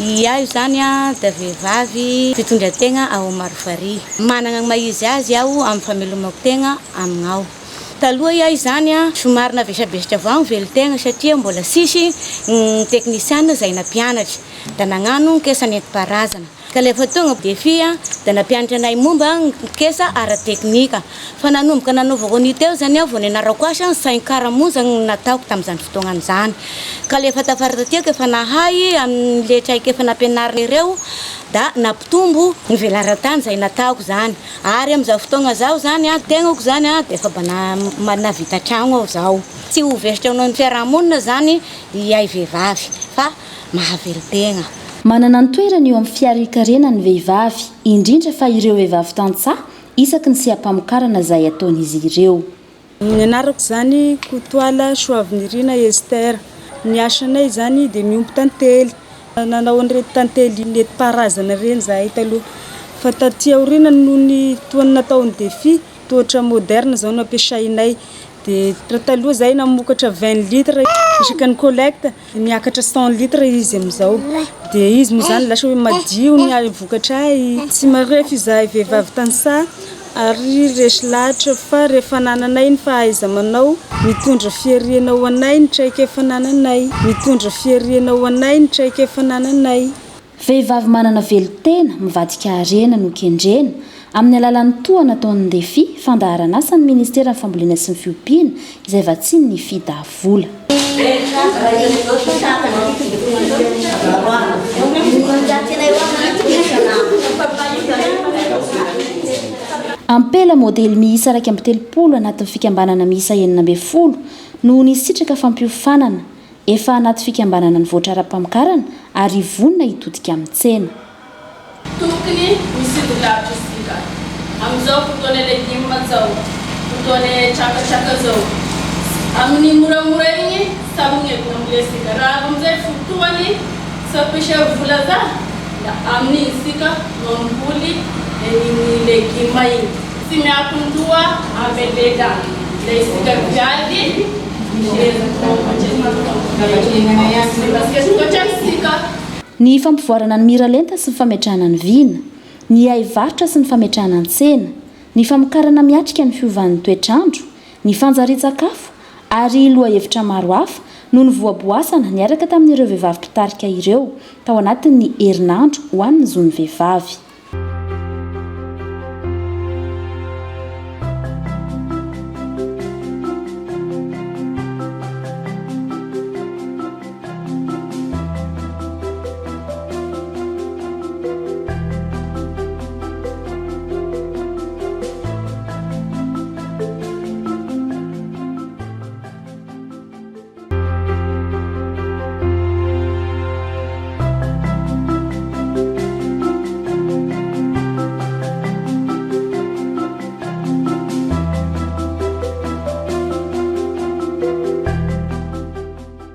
Iaho izany dia vehivavy mpitondra tegna ao Marovarihy. Managna ny maha izy azy aho amin'ny famelomako tegna amignao. Taloha iaho izany somary navesabesatra avao ny velon-tegna satria mbola tsisy ny teknisiana izay nampianatra da nagnano kesa nentim-paharazana. Ka rehefa tonga Defi dia nampianatra anay momba ny kesa ara-teknika. Fa nanomboka nanaovako an'io teo izany aho vao nianarako asa, cinq heures monja no nataoko tamin'izany fotoagna izany. Ka rehefa tafara taty aho efa nahay amin'ilay traikefa nampianarina ireo da nampitombo ny velaran-tany izay nataoko izany. Ary amin'izao fotoagna izao izany tegnako izany dia efa mba nahavita tragno aho izao. Tsy ho vesatra noho ny fiarahamonina izany ihay vehivavy fa mahavelon-tegna. Manana ny toerany eo amin'ny fiharian-karena ny vehivavy, indrindra fa ireo vehivavy tantsaha, isaky ny seha-pamokarana izay ataon'izy ireo. Ny anarako izany Kotoala Soavinirina Esther. Ny asanay izany dia miompy tantely. Nanao an'ireto tantely nentim-paharazana ireny izahay taloha. Fa taty aoriana noho ny toa ny nataon'ny Defi, toa ohatran'ny moderne izao no ampiasainay. Dia raha taloha izahay namokatra vingt litres isaky ny collecte, Miakatra 100 litres izy amin'izao. Dia izy moa izany lasa hoe madio ny vokatray. Tsy marefo izahay vehivavy tantsaha ary resy lahatra fa rehefa anananay ny fahaiza-manao, mitondra fihariana ho anay ny traikefa anananay. Mitondra fihariana ho anay ny traikefa anananay. Vehivavy manana velon-tena, mivadika harena no kendrena, amin'ny alalan'ny tohana ataon'ny Defi, fandaharan'asan'ny Ministeran'ny Fambolena sy ny Fiompiana, izay vatsian'ny Fida vola. Ampela modely miisa 31 anatin'ny fikambanana miisa 16 no nisitraka fampiofanana Efa anaty fikambanana nivoatra ara-pamokarana ary vonona hitodika amin'ny tsena. Tokony misidin-davitra isika amin'izao fotoana legioma zao, fotoana trakatraka zao. Amin'ny moramora igny samy mievina amle isika. Raha avy amizay fotoany tsy ampiasa vola za da amin'igny isika mamboly an'igny legioma igny. Tsy miankin-doha ame lehilahy le isika viavy. Ny fampivoarana ny miralenta sy ny fametrahana ny vina, ny haivarotra sy ny fametrahana ny tsena, ny famokarana miatrika ny fiovan'ny toetr'andro, ny fanjarian-tsakafo ary lohahevitra maro hafa no nivoaboasana niaraka tamin'ireo vehivavy mpitarika ireo tao anatin'ny herinandro ho an'ny zon'ny vehivavy.